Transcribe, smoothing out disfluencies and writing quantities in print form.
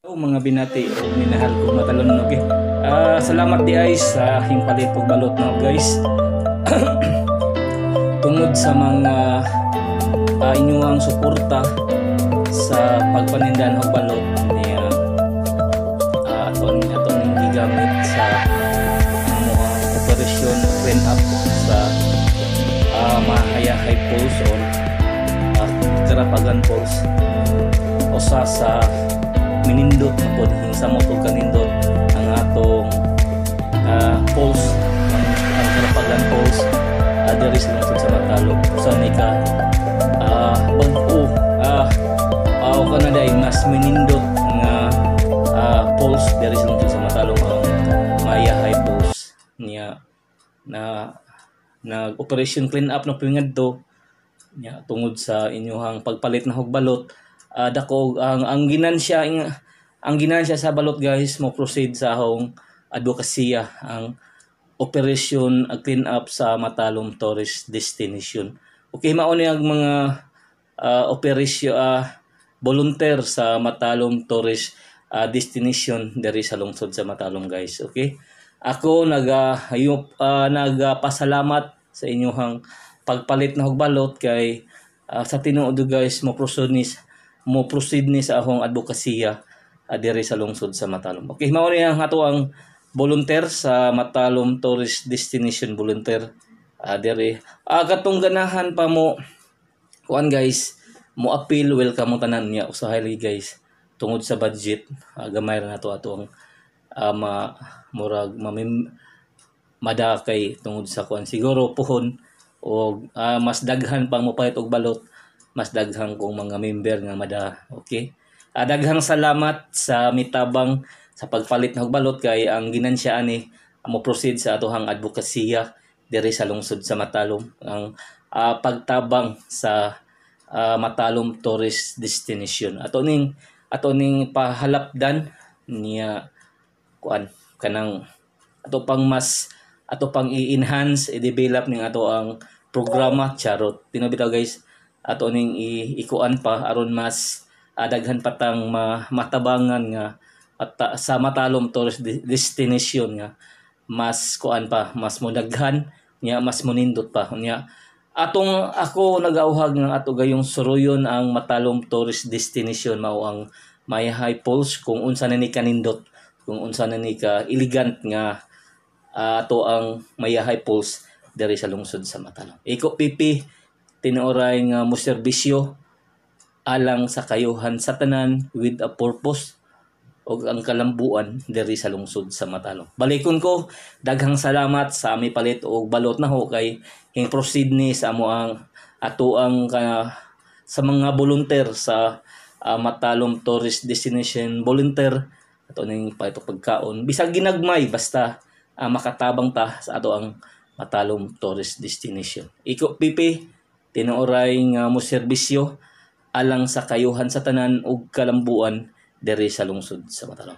Oh, mga binati o minahal kong matalon, okay. Salamat di ay sa himpalit og balot no, guys. Tungod sa mga inyong suporta sa pagpanindan og balot niya, ato ning gigamit sa among operasyon clean up sa Mahayahay Falls or Karapagan Falls, usa sa minindot na pod, samot og kanindot ang atong falls, ang Karapagan Falls diri sa lungsod sa Matalom. Usa ni ka bag-o kana day mas minindot nga falls diri sa lungsod sa Matalom, ang Mayahay Falls niya, na nag operation clean up na pingadto niya. Tungod sa inyuhang pagpalit na og balot, dako ang ginansya, ang ginansya sa balot, guys, mo proceed sa akong advokasya, ang operation clean up sa Matalom Tourist Destination. Okay, mao ni ang mga operasyon volunteer sa Matalom Tourist Destination diri sa lungsod sa Matalom, guys. Okay? Ako nagapasalamat sa inyong pagpalit na og balot kay sa tinuod, guys, mo proceed ni sa akong advokasya diri sa lungsod sa Matalom. Okay, mao ni ang ato ang volunteer sa Matalom Tourist Destination volunteer diri. Katong ganahan pa mo kuan, guys, mo appeal, welcome mo tanan niya. Usahay lagi, guys, tungod sa budget, gamay ra nato ato ang ma murag mamim madakay tungod sa kuan siguro puhon o mas daghan pang mopalit og balot, mas daghang kong mga member nga mada. Okay, daghang salamat sa mitabang sa pagpalit na og balot kay ang ginansya ani mo proceed sa atohang advokasya diri sa lungsod sa Matalom, ang pagtabang sa Matalom Tourist Destination. Ato ning pahalapdan niya kuan kanang ato pang mas ato pang i-enhance, i-develop ning ato ang programa, charot. Tinuod bitaw, guys, ato ning ikuan pa aron mas daghan patang matabangan nga at sa Matalom Tourist Destination nga mas kuan pa, mas modaghan nya, mas monindot pa nya. Atong ako nagauhag nga ato gayong suruyon ang Matalom Tourist Destination, mao ang Mayahay Falls, kung unsa na ni kanindot, kung unsa na ni ka elegant nga ato ang Mayahay Falls diri sa lungsod sa Matalom. Iko pipi tinuoray nga mo serbisyo alang sa kayuhan sa tanan with a purpose og ang kalambuan diri sa lungsod sa Matalom. Balikon ko, daghang salamat sa ami palit og balot na ho kay hing proceed ni sa amo ang ato ang sa mga volunteer sa Matalom Tourist Destination volunteer. Ato ning palit og pagkaon bisag ginagmay, basta makatabang ta sa ato ang Matalom Tourist Destination. Iko pipi tinuoray nga mo serbisyo alang sa kayuhan sa tanan ug kalambuan diri sa lungsod sa Matalom.